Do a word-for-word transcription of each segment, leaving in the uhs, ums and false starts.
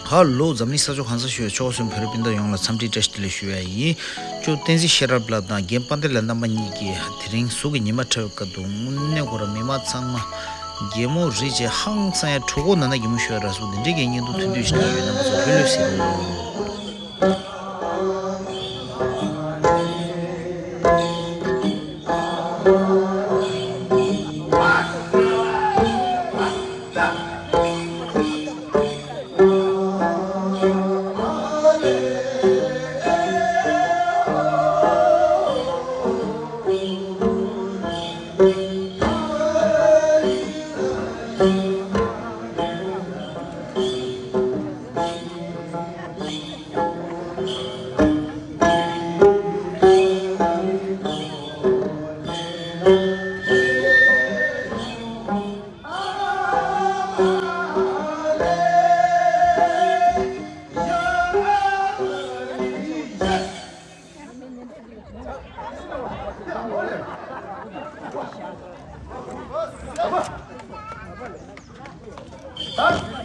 ཧ་ལོ། འཛམ་གླིང་ས་ཕྱོགས་གང་སར་བཞུགས་པའི་ཆོས་གསུམ་བོད་རིགས་སྤུན་ཟླ་ཡོངས་ལ་འཚམས་འདྲི་བཀྲ་ཤིས་བདེ་ལེགས་ཞུ་ཡ་ཡིན། ཅོ་བསྟན་འཛིན་ཤེས་རབ་ལགས་དང་རྒན་དཔལ་ལྡན་ལགས་རྣམ་པ་གཉིས་ཀྱིས་དེ་རིང་གཟུགས་ཀྱི་ཉི་མ་འཁྲབ་སྐབས་དུ་དངོས་གནས་ཁོ་རང་མི་མང་ཚང་མ་གད་མོ་རེད་ཅེས་ཧང་སང་ཡ་གྲོད་ཁོག་ན་ན་གད་མོ་ཤོར་ཡ་ར་སོགས་འདི་འདྲའི་གི་བརྙན་ཐུང་ཐུང་ཐུང་ཞིག་བཏང་ཡོད། རྣམ་པ་ཚོ་ལྷོད་ལྷོད་ཟེར་རོགས།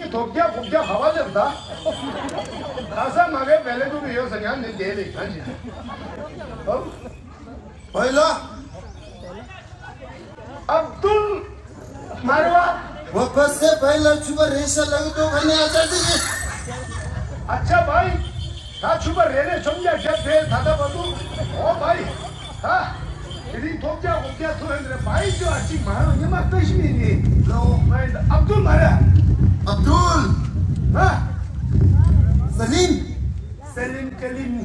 ད་དོ་རྒྱ་གུག་རྒྱ་ཧ་བ་ལེབ་ད། ད་ས་མ་གའི་བེ་ལེ་ཏུ་གི་ཡོད་ས་ཉམས་ནི་དེ་ལེ་གང་ཅི། ཨོ། བའི་ལ། ཨབ་དུལ། མ་རེད་བ། བ་ཕ་སེ་བའི་ལ་ཆུ་བ་རེ་ཤ་ལ་གི་ཏོ་ཁ་ནི་ཨ་ཅར་ཏི་གི། ཨ་ཅག་བའི། ད་ཆུ་བ་རེ་རེ་ཆོམ་རྒྱ་རྒྱབ་དེ་ད་ད་བ་དུ། ཨོ་བའི། ད། དེ་རིང་ཐོབ་རྒྱ་འོབ་རྒྱ་ཐུ་ཧན་རེ་བའི་ཅོ་ཨ་ཅིག་མ་རང་ཉི་མ་ལྟ་ཞིག་ནི་ནི། ལོ། བའི་ད་ཨབ་དུལ་མ་རེད། ཨབ་དུལ། ཧ། སེ་ལིམ། སེ་ལིམ་ཀ་ལིམ།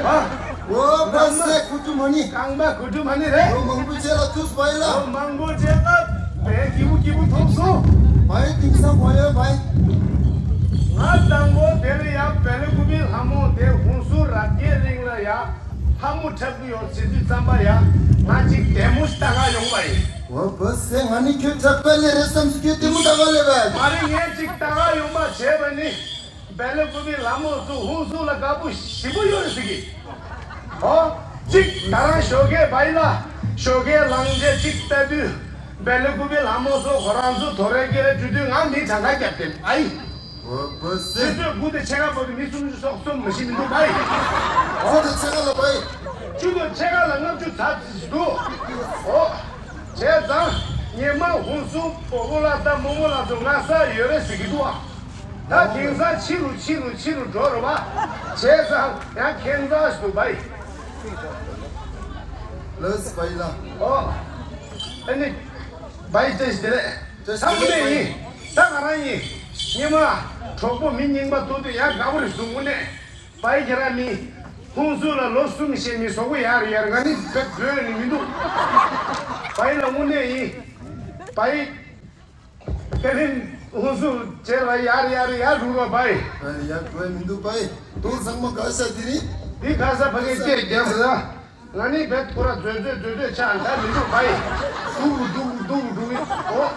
ཨ། འོ་བ་སེ་ཁུ་ཏུ་མ་ནི། རྐང་པ་ཁུ་ཏུ་མ་ནི་རེད། འོ་མང་པོ་བྱས་ལ་ཐུགས་བའི་ལ། འོ་མང་པོ་བྱས་ལ་བའི་སྐྱིད་པོ་སྐྱིད་པོ་ཐོབ་སོང་། བའི་དེང་སང་བ་ཡོད་བའི། ང་དང་པོ་དེ་ལ་ཡ་བེ་ལི་ཀུ་པི་ལྷ་མོ་དེ་ཧུན་སུར་རབ་རྒྱས་གླིང་ལ་ཡ་ལྷ་མོ་འཁྲབ་ཀྱི་ཡོད་ཟེར་དུས་ཙམ་པ་ཡ་ང་ཅིག་དལ་མོ་ཞིག་ལྟ་ག་ཡོང་བ་ཡིན། འོ་བ་སེ་ང་ནི་ཁྱོད་འཁྲབ་པ་ལས་རེད་བསམ་སོང་། ཁྱོད་དལ་མོ་ལྟ་ག་ལས་བས། མ་རེད། ངས་ཅིག་ལྟ་ག་ཡོང་བ་བྱས་པ་ནི། བེ་ལི་ཀུ་པི་ལྷ་མོ་ཚོ་ཧུན་སུར་ལ་དགའ་པོ་ཞེ་པོ་ཡོད་རེད་ཟེར་གི། ཨོ། གཅིག་ད་རང་ཞོགས་ཀས་བའི་ལ། ཞོགས་ཀས་ལངས་རྗེས་གཅིག་ལྟ་དུས། བེ་ལི་ཀུ་པི་ལྷ་མོ་ཚོ་ཁོ་རང་ཚོ་དོ་རེ་སྐེ་རེ་འཇུ་དུས་ང་མི་གྲངས་ཀ་རྒྱབ་སྟེ་ཨའི། འོ་བ་སེ། ཆུ་ཚོད་དགུ་དང་ཕྱེད་ཀ་བར་དུ་མི་སུམ་ཅུ་སོགས་སོང་མི་ཤེས་མི་འདུག་བའི། ཆུ་ཚོད་ཕྱེད་ཀ་ལ་བའི། ཆུ་ཚོད་ཕྱེད་ཀ་ལ་ལྔ་བཅུ་ཚར་ཙམ་ཞིག་འདུག་ཨོ། བྱས་ཙང་ངས་མ་ཧུན་སུར་བོ་བོ་ལ་ད་མོ་མོ་ལ་ཚོ་ང་ས་ཡོད་རེད་ཟེར་གི་འདུག་ཨ། ད་དེང་སང་ཕྱི་རུ་ཕྱི་རུ་ཕྱི་རུ་འགྲོ་རུ་བ། བྱས་ཙང་ཡང་ཁྱེད་ཚང་ཞིག་ཏུ་བའི། ལོས་བའི་ལ། ཨོ། ཨ་ནི། བའི་ཏེ་ཞི་དེ་རེད། ད་དངོས་གནས་ཡིན། ད་ང་རང་ཡིན། ཉི་མ། གྲོགས་པོ་མི་རྙིང་པ་ཐུག་དུས་ཡང་དགའ་པོ་རེད་འདུག་དངོས་གནས། བའི་ཁྱེད་རང་མི། ཧུན་སུར་ལ་ལོ་གསུམ་བཞི་མི་བཟོ་གི་ཡར་ཡར་ང་ནི་བེད་སྡོད་ནི་མི་འདུག་བའི་ལ་དངོས་གནས་ཡིན། བའི། དེ་རིང་ཧུན་སུར་བྱས་ལ་ཡར་ཡར་ཡར་རུ་རོ་བའི། ཡར་བའི་མི་འདུག་བའི། དུང་ཚང་མ་ག་ས་དེ་རིང་། འདི་ག་ས་ཕ་གི་སྐད་རྒྱབ་ཟ། ང་ནི་བེད་ཁོ་ར་མཛོད་མཛོད་མཛོད་མཛོད་ཆགས་ད་མི་འདུག་བའི། དུག་རུ་དུག་རུ་དུག་རུ་དུག་རུ་ཨོ།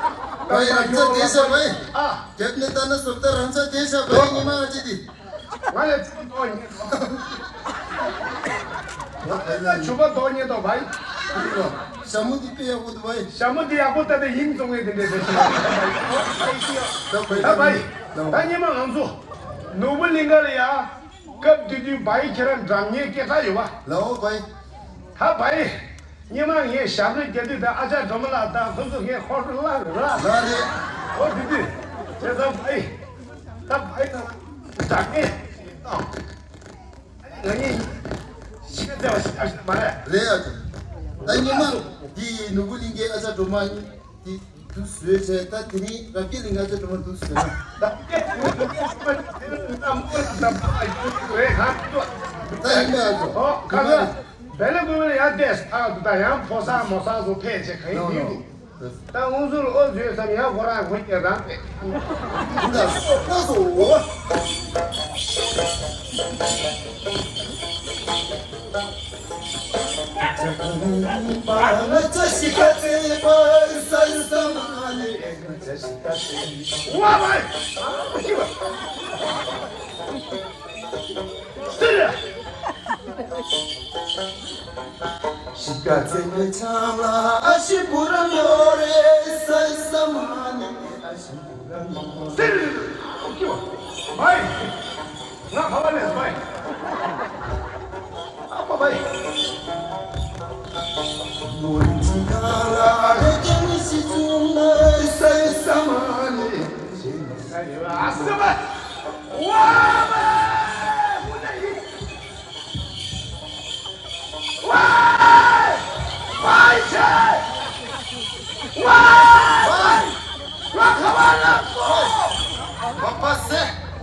བའི་རང་ཚ་དེ་ཤ་བའི། ཨ། རྒྱབ་ནས་ལྟ་ན་སོབ་ད་རང་ཚ་དེ་ཤ་བའི་ཉི་མ་ང་ཅི་དེ། ང་ལས་ཆུ་བ་དོག་ཉེ་དོ། ང་ལས་ཆུ་བ་དོག་ཉེ་དོ་བའི། ཞྭ་མོ་འདི་དཔེ་ཡག་པོ་འདུག་བའི། ཞྭ་མོ་འདི་ཡག་པོ་ལྟ་སྟེ་ཡིན་བཙོང་ངེས་དེ་འདྲས་བྱས་ཤིང་། ད་བའི། ད་ཉི་མ་ང་ཚོ་ནོར་བུ་གླིང་ག་ལ་ཡ། སྐབས་དེ་དུས་བའི་ཁྱེད་རང་འགྲམ་ངའི་སྐད་གྲགས་ཡོད་བ། ལའོ་བའི། ད་བའི། ཉི་མ་ངས་ཞབས་རེ་རྒྱག་དུས་ད་ཨ་ཅག་སྒྲོལ་མ་ལགས་དང་ཁོ་ཚོ་ངས་ཧོར་ལ་ར། ལ་རེད། ཨོ་དེ་དུས། བྱས་ཙང་བའི། ད་བའི་ད། འགྲམ་ངའི། ང་གཉིས་ཤི་ཁ་བརྩེ་བ་ཞིག་ཐབས་ཤིག་མ་རེད། རེད་ཨ་ཅག་ད་ཉི་མ་འདི་ནོར་བུ་གླིང་གའི་ཨ་ཅག་སྒྲོལ་མ་འདི་དུ་བཟོས་བྱས། ད་དེ་རིང་རབ་རྒྱས་གླིང་གའི་ཨ་ཅག་སྒྲོལ་མ་འདུག་བཟོས་ན། ད་ཡིན་པ་ཨ་ཅག་ཨོ་ཁ་ཁ། བེ་ལེ་ཀུ་བེ་ལེ་ཡར་བལྟས་ད་ད་ཡང་ཕོ་གསར་མོ་གསར་ཚོ་ཕེབས་བྱས་གང་ཡིན་འདི་འདུག་ད་ཧུན་སུར་ཨོ་བཟོས་སམ་ཡང་ཁོ་རང་ཁོ་སྐྱེ་རང་པས། འདི་ལ་སོ་སོ་འོ།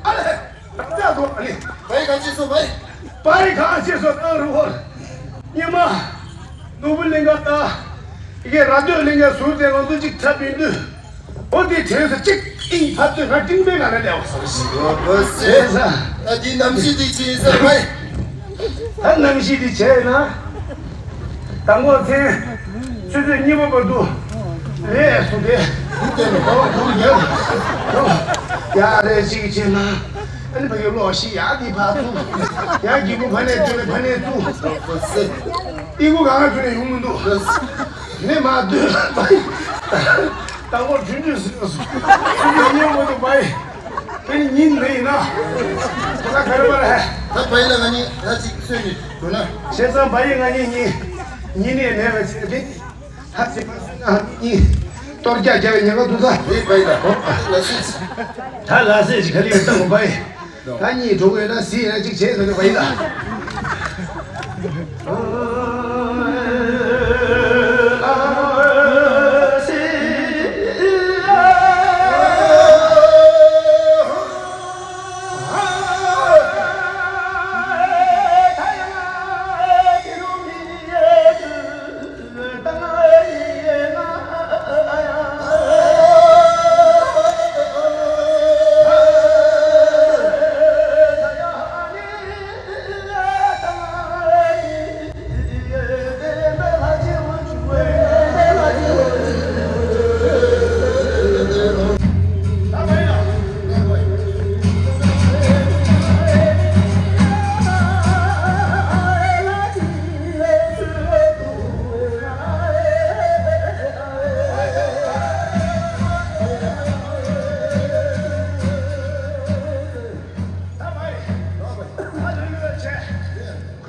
ཨ་ལེ། ད་ལྟ་དགོ་ཨ་ནི། བའི་ག་ཅི་སོ་བའི། བའི་ག་ཅི་སོ་ད་རུ་ཧོར། ཉི་མ། ནོར་བུ་གླིང་ག་ད། ཡི་གེ་ར་སྟོད་གླིང་ག་ཟུར་དེ་ང་ཚོ་གཅིག་འཁྲབ་ཡིན་དུས། འོ་དེ་དྲན་ས་གཅིག་ཨིན་ཕ་དུས་ང་ཀྲིང་པའི་ང་ལ་ལས་བ་ས་ར་ཤི། བའི་ས། ད་དེ་གནམ་གཤིས་དེ་ཅི་ཡིན་ས་བའི། ད་གནམ་གཤིས་དེ་བྱས་ན། དང་པོ་མཚན། ཆུ་ཚོད་གཉིས་པ་བར་དུ། རེད་སོང་སྟེ། ཡ་རེ་ཞིག་བྱས་ན། ཨ་ནི་ཕ་གི་གློག་ཤི་ཡ་དེ་ཕར་ཚུགས། ཡ་སྒྱིད་པུ་ཕ་ནས་བཏོན་ནས་ཕ་ནས་བཙུགས། ཨི་ཁུ་གང་ལ་བྱུང་ནས་ཡོང་མི་འདུག་ནས་མ་སྡོད་ལ་བའི། དང་པོ་གྲུ་འདྲུད་ཟིན་སོང་། གྲུ་འདྲུད་ཉོ་མ་ཐུབ་བའི། དེ་ནི་ཉིན་མེད་ཡིན་ན། ཁོ་ན་ག་རེ་པ་རེད། ད་བའི་ལ་ང་གཉིས་ད་ཅིག་སོན་ནས་འགྲོ་ན། བྱས་ཙང་བའི་ང་གཉིས་གཉིས། ཉིན་ནས་མེད་པ་བྱས་ཏེ། ད་ཚེ་མ་སོན་ན་གཉིས། གཏོར་རྒྱག་རྒྱག་པའི་ཉེན་ཁ་འདུག་ད། རེད་བའི་ལ། ད་ལ་སེ་ཅིག་ག་རེ་ཡོད་ད་མོ་བའི། ད་གཉིས་འགྲོ་དགོས་ན་ཟིན་ཡ་གཅིག་བྱས་ཟེར་ནས་བའི་ལ།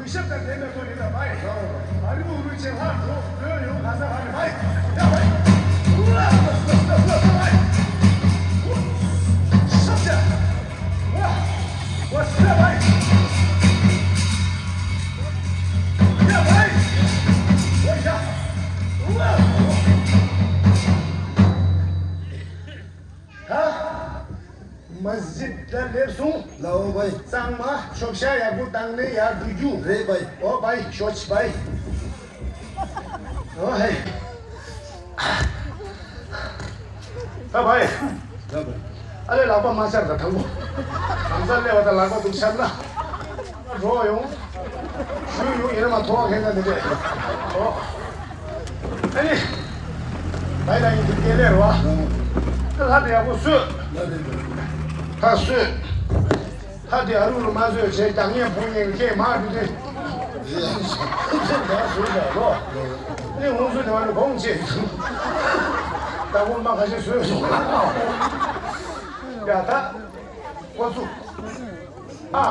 གུས་ཞབས་དང་ལྡན་པའི་ཐོག་ནས་ལ་བའི། ཨ་རི་ཨུ་རུ་ཆེ་ལྷག་འགྲོ་འགྲོ་ཡོང་ག་ས་ཧ་ནས་བའི། ཡ་བའི། ཤབ་ཅ། ཝ། ཝ་སི་ཡ་བའི། ཡ་བའི། ཝ་ཡ། ཝ། ད། མ་གཞི་ད་སླེབས་སོང་། ལའོ་བའི། གཙང་མ་ཤོག་བྱ་ཡག་པོ་བཏང་ནས་ཡར་འགྲོ་རྒྱུ། རེད་བའི། ཨོ་བའི་ཤོག་བྱ་བའི། ཨོ་ཧེ། ད་བའི། ལའོ་བའི། ཨ་ལས་ལག་པ་མ་ཆག་ད་དང་པོ། ལམ་སང་སླེབས་པ་ད་ལག་པ་འདུག་ཆག་ན། འགྲོ་ཡོང་། ཞུ་ཡོང་ཡིན་ན་མ་མཐོང་བ་མཁན་ན་འདི་འདྲས། ཨོ། ཨ་ནི། བའི་ལ་ཡིན་དུ་སྐད་ལས་རོ། ད་ལྷ་དེ་ཡག་པོ་གསོས། ད་གསོས། ལྷ་དེ་ཨ་རུ་རུ་མ་བཟོས་བྱས་རྒྱག་ཉེན་ཕོག་ཉེན་སྐད་མ་འདི་དེ། ད་བཟོས་བཞག་རོ། ཨ་ནི་ཧུང་སུ་དེ་བ་ནི་གོང་ཆེ། ད་ཁོང་མ་ཁ་ཤས་བཟོས་སོང་། ཡ་ད། ཁོ་ཚུགས། ཨ།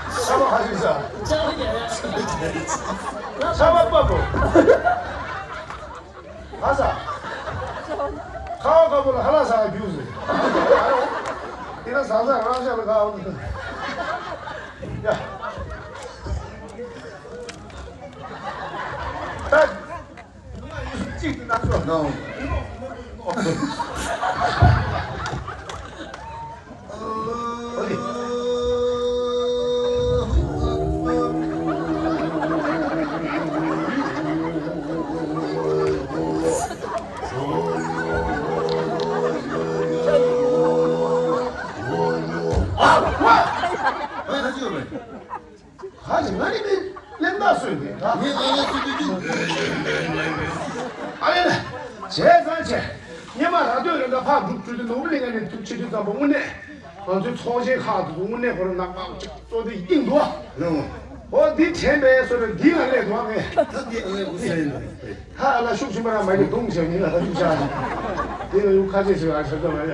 ས་མ་ཁ་ཤས་ས། ས་མ་པ་པོ། ཨ་ས། ཁ་བ་ཁ་པོ་ལ་ཧ་ལ་ས་རྒྱུ་ཟེར། དེ་ན་ས་ས་རང་ཤ་ལ་ཁ་བ། ཡ། ད། གཅིག་ཏུ་ན་ཚོད། ཧ་ཅང་ང་ནི་མི་གླེན་རྟགས་སུ་ཡིན་ད། ངས་ཨ་ལས་སུ་དུས་ཀྱི། ཨ་ལས་ལ། བྱས་ཙང་བྱས། སྙེ་མ་ར་སྟོད་རེ་འགའ་ཕར་འགྲུབ་ཚུལ་དུ་ནོར་བུ་གླིང་ག་ནས་ཐུག་ཆེ་དུས་ཙམ་པ་དངོས་གནས། ང་ཚོའི་ཚོགས་ཆེན་ཁག་ཏུ་དངོས་གནས་ཁོ་རང་ནག་པག་ཅིག་གཙོ་དེ་ཡིན་འདུག་ཨ། ཨོ་འདི་དྲན་པའི་སོ་རེ་འདི་ལ་སླེབས་འདུག་ཨ་ངས། ད་འདི་ཨ་ངས་འུ་ཚོ་ཡིན་འདུག་ཧ་ཨ་ལ་ཤུགས་ཆེན་པོ་རང་མ་ཡིན་གདོང་ཆེ་ཡིན་ལ་ད་ཤུགས་ཆེ་ཨ། འདི་ལ་ཡུག་ཁ་ཆེ་ཆེ་ཨ་ཆེ་ཆེ་མ་ཡ།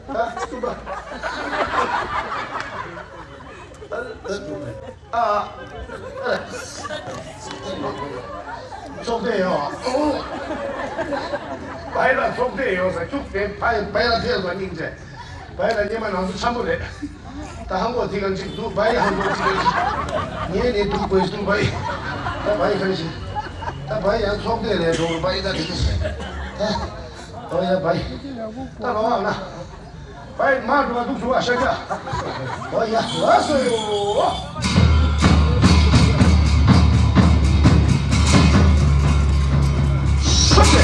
ད་གསུམ་པ། ཨ། ཚོགས་ཐེངས་ཡོད། བའི་ལ་ཚོགས་ཐེངས་ཡོད་ས་བཅུག་དེ་བའི་བའི་ལ་ཐེངས་སོ་སྙིང་རྗེ། བའི་ལ་སྙེ་མ་ནང་སོ་འཆམ་པོ་རེད། ད་ཧང་གོ་ཐི་གང་ཅིག་འདུག་བའི་ཧང་གོ་ཐི་གང་ཅིག་ངས་ནི་འདུག་དགོས་འདུག་བའི། ད་བའི་གང་ཞིག་ད་བའི་ཡང་ཚོགས་ཐེངས་རེད་འགྲོ་བའི་ད་དེ་ད། ཨོ་ཡ་བའི། ད་ལོ་ཨ་ན། བའི་མ་འགྲོ་བ་འདུག་ཚུགས་པ་ཤ་རྒྱ། ཨོ་ཡ་ལ་སོ་ཡོ། ཤོག་ཅེ།